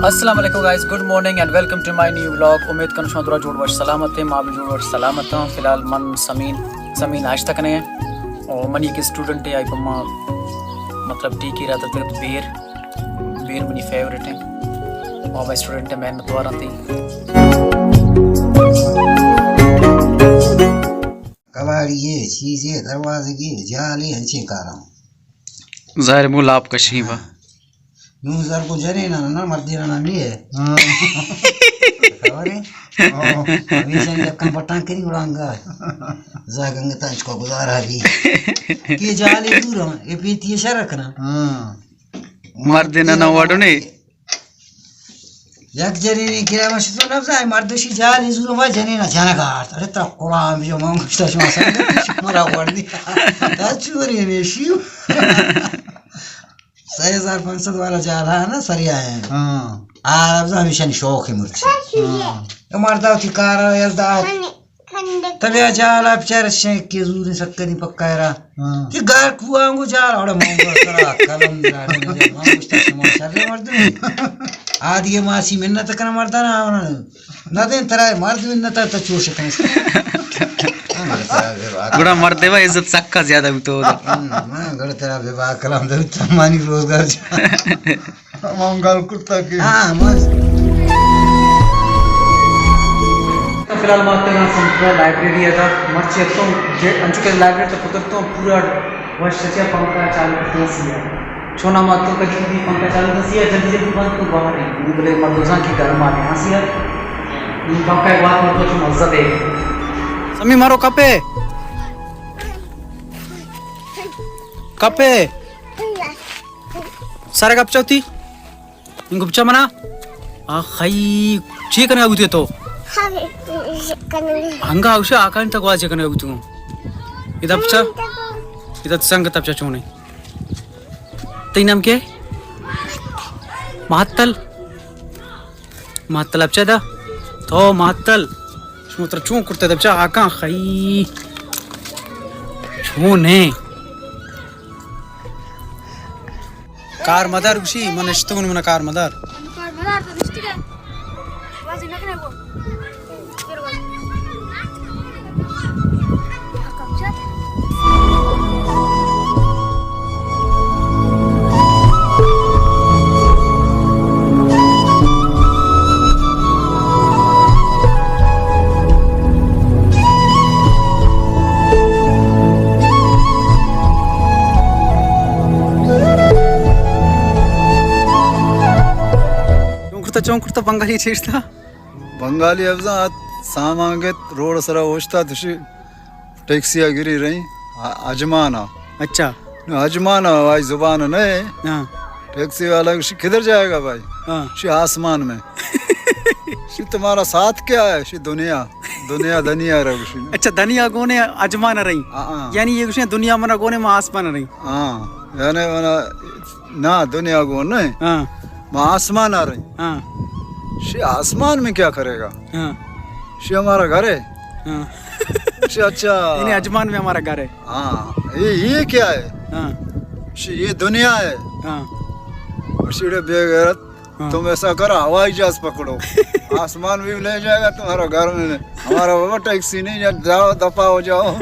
السلام علیکم guys, good morning and welcome to my new vlog. امید کنوں شما درا جوڑ وش سلامت ہیں، ما بھی جوڑ وش سلامت ہاں۔ فی الحال من سمین، سمین ناشتہ کنے ہیں اور منی ایک اسٹوڈنٹ ہے، آئی پما مطلب ٹیکی رہتا تک بیر، بیر منی فیوریٹ ہیں اور میں اسٹوڈنٹ ہے، محنت وارا تھی۔ کباڑی ہے، چیز ہے، دروازے کی جال ہے، انچے کارا۔ ظاہر مو لاپ کشی با۔ نوں زر کو جنے نا، نا مردی نا نامی ہے۔ ہاں۔ خبر ہے؟ ہاں۔ ہمیشہ نے کم پٹان کری اڑانگا۔ زاگنگ تنچ کو گزارا بھی۔ کہ جالی دور ہم، یہ پیتی شر رکھنا۔ ہاں۔ مردی نا نا وڈو نے۔ یک جنینی کرا من شتوں نبزاں، مردوشی جالی زوروں، ما جنینا جنگا آرت۔ ارے ترا قرآن بجو، من گوشتا شما سنگت شمارا وردی۔ تا چوری نیشیو۔ سئے ہزار پنچ سد والا جال ہے نا، سریا ہے۔ ہاں۔ آ نبزاں ہمیشہ نی شوق ہے مرچی۔ ہاں۔ اے مردا وتی کارا یلدا آت۔ تبیا جالا بچار شنک کے زوریں سکری پکا را۔ ہاں۔ تی گار کوانگو جال، اڑے مونگو سرا قلم دراٹے نہ دے، مونگو اشتا شما شر مردم۔ آدگے ماسی منت کنا مردانا، نہ دین ترا مرد منت تا چوش کنے۔ گڑا مرد با عزت سکا زیادہ بوتو۔ ہاں، گڑا ترا بے با کلام دے، مانی روزگار جا۔ ہم گل کرتا کہ ہاں، بس۔ فی الحال ما تینا سنٹر لائبریری ادا مرچی اتوں، جے انچو کہ لائبریری تو قدرتوں پورا وش چچا پنکھا چالو کرتا سی ہے۔ چونا ما تو کدی کدی پنکھا چالو کرتا سی ہے، جلدی جلدی بند تو باہر ہے۔ نی بلے مردوزاں کی گرم آ گیا سی ہے۔ نی پنکھا ایک بات مطلب چو مزہ دے۔ سمی مارو کپے۔ کپے۔ سارا گپ چوتی۔ انگو بچا منا۔ آ خی، چی کنگا بوتی تو؟ ہنگا اوشا آکان تک واجہ کنگا بوتی۔ ادا بچا۔ ادا سنگت بچا چونے۔ تئی نام کیا ہے؟ معطل۔ معطل بچا دا۔ تو معطل۔ شما ترا چون کرتے دا بچا آکان خی۔ چون ہے؟ کار مدار گوشی، من اشتون من کار مدار۔ کار مدار تو نشتی گا۔ بازی نکنے وہ۔ چون کرتا، چون کرتا بنگالی چیشتا؟ بنگالی ابزان ات، سامان گت، روڈ سرا اوشتا، تشی ٹیکسی ء گری رہی، ا-، اجمان ء۔ اچھا۔ نو اجمان ء، آئی زبان نہ ہے۔ ہاں۔ ٹیکسی والا گوشی، "کدھر جائے گا بھائی؟" ہاں۔ شی آسمان میں۔ شی تمہارا ساتھ کیا ہے؟ شی دنیا، دنیا، دنیا رہا گوشی۔ اچھا، دنیا گونے اجمان رہی۔ ہاں، ہاں۔ یعنی یہ گوشی دنیا منا گونے ما آسمان رہی۔ ہاں، یعنی منا، نہ، دنیا گون نہ۔ ہاں۔ ما آسمان آ رہی۔ ہاں۔ شی آسمان میں کیا کرے گا؟ ہاں۔ شی ہمارا گھر ہے۔ ہاں۔ شی اچھا۔ یعنی اجمان میں ہمارا گھر ہے۔ ہاں، یہ، یہ کیا ہے؟ ہاں۔ شی یہ دنیا ہے۔ ہاں۔ شی بے غیرت، ہاں۔ تم ایسا کرو، ہوائی جہاز پکڑو۔ آسمان بھی لے جائے گا تمہارا گھر میں۔ ہمارا بابا ٹیکسی نہیں، جاؤ، دفعہ ہو جاؤ۔